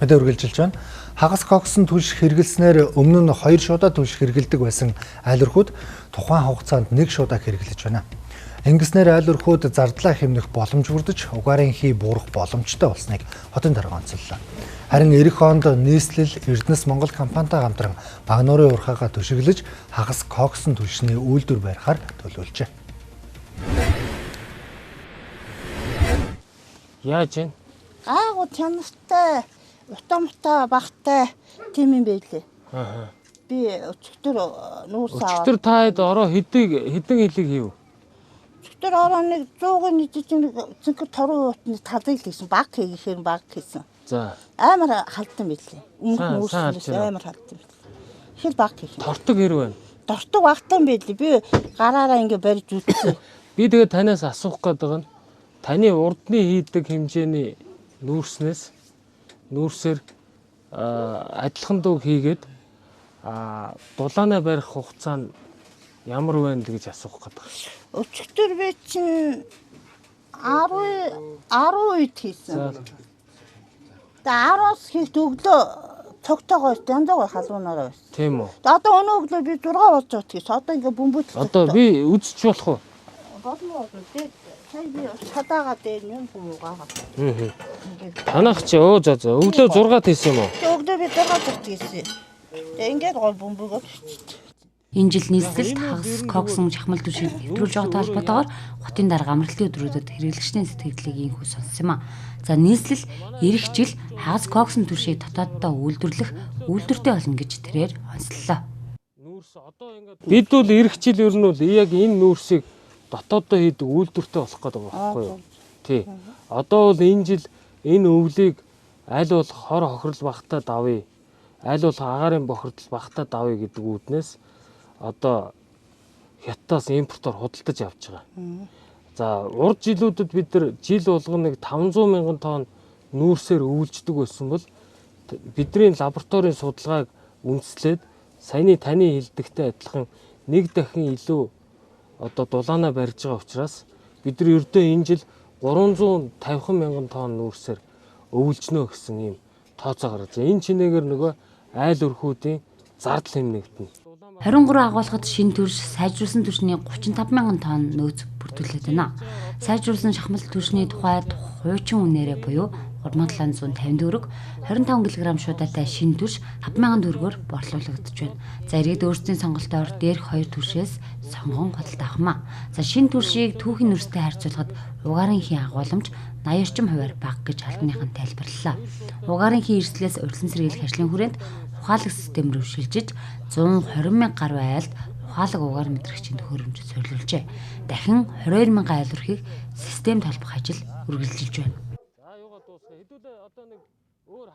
Мэдээ үргэлжилж байна. Хагас коксын түлш хэрэглэснээр өмнө нь 2 шуудаа түлш хэрэглэдэг байсан айл өрхүүд тухайн хугацаанд 1 шуудааг хэрэглэж байна. Ингэснээр айл өрхүүд зардлаа хэмнэх боломж бүрдэж, угаарын хий буурах боломжтой болсныг хотын дарга онцоллоо. Харин ирэх онд нийслэл Эрдэнэс Монгол компанитай хамтран Багнуурын урхаагаа төшөглөж хагас коксын түлшний үйлдвэр барихаар төлөвлөжээ. Яаж вэ? Гайгүй чанартай, утаа мутаа багтай тийм юм байлээ. Аа. Би өчигдөр нүүрс аваад. Өчигдөр та хэд ороо хэдийг хэдэн хилийг хийв? Өчигдөр ороо нэг 100-ын нэг жижиг цэнхэр торон уутны талыг л хийсэн. Баг хийхээр баг хийсэн. За. Амар халтан байлээ. Өмнөх Сайн- сайн нүүрс алж байна. амар халтан байлээ. Хэл баг хийх. Тортог хэрэг байна. Дортог багтан байлээ. Би гараараа ингээ барьж үтсэн. Би тэгээд танаас асуух гээд байгаа нь таны урдны хийдэг хэмжээний нүүрснээс нүүрсээр адилхан дууг хийгээд дулаанаа барих хугацаа нь ямар байна л гэж асуух гээд байгаа. Өчигдөр би чинь 10 үед хийсэн. За. Тэгээ 10-аас хийх өглөө цогтойгоо янзаа халуунаараа байсан. Тийм үү. Тэгээ одоо өнөө өглөө би 6 болж байгаа гэсэн. Одоо ингээ бөмбөд. Одоо би үзэж болох уу? Болно болно. Тэгээ сая би чадаагаа дээр юм хүмүүгаа. Аа. Танах чи өө за за өглөө 6-д хийсэн юм уу? Тэгээ өглөө би 6 цагт хийсэн. Тэгээ ингээд гол бөмбөгөөд хийчихсэн. Энэ жил нийслэлд хагас коксон шахмал түлшийг нэвтрүүлж байгаатай холбоотойгоор хотын дарга амралтын өдрүүдэд хэрэглэгчдийн сэтгэгдлийг ийнхүү сонссон юм а. За нийслэл ирэх жил хагас коксон түлшийг дотооддоо үйлдвэрлэх үйлдвэртэй болно гэж тэрээр онцлолоо. Нүүрс одоо ингээд бид бол ирэх жил ер нь бол яг энэ нүүрсийг дотооддоо хийдэг үйлдвэртэй болох гэдэг байгаа байхгүй юу? Тий. Одоо бол энэ жил энэ өвлийг аль болох хор хохирол багтаа давъя. Аль болох агаарын бохирдол багтаа давъя гэдэг үүднээс одоо хятадаас импортоор худалдаж авч байгаа. За урд жилүүдэд бид нар жил болгоно нэг 500 мянган тонн нүүрсээр өвлждөг байсан бол бидний лабораторийн судалгааг үндэслээд саяны таны хэлдэгтэй адилхан нэг дахин илүү одоо дулаанаа барьж байгаа учраас бид нар ердөө энэ жил 350 мянган тонн нүүрсээр өвлжнө гэсэн ийм тооцоо гаргаж байна. Энэ чинээгээр нөгөө айл өрхүүдийн зардал хэмнэгдэнэ. 23 агуулгад шинэ төрш сайжруулсан түвшний 35 мянган тонн нөөц бүрдүүлээд байна. Сайжруулсан шахмал түвшний тухай хуучин үнээрээ буюу 3750 төгрөг 25 кг шуудаатай шинэ түвш 5000 төгрөгөөр борлуулагдаж байна. За иргэд өөрсдийн сонголтоор дээрх хоёр түвшээс сонгон худалдаа авах юм а. За шинэ түвшийг түүхийн нүрстэй харьцуулахад угаарын хийн агуулмж 80 орчим хувиар бага гэж албаныхан тайлбарлалаа. Угаарын хийн эрсдлээс урилан сэргийлэх ажлын хүрээнд ухаалаг систем рүү шилжиж 120 мянга гаруй айлд ухаалаг угаар мэдрэгчийн төхөөрөмж суйрлуулжээ. Дахин 22 мянган айл өрхийг системд холбох ажил үргэлжилж байна. За юугаа дуусгая. Хэдүүлээ одоо нэг өөр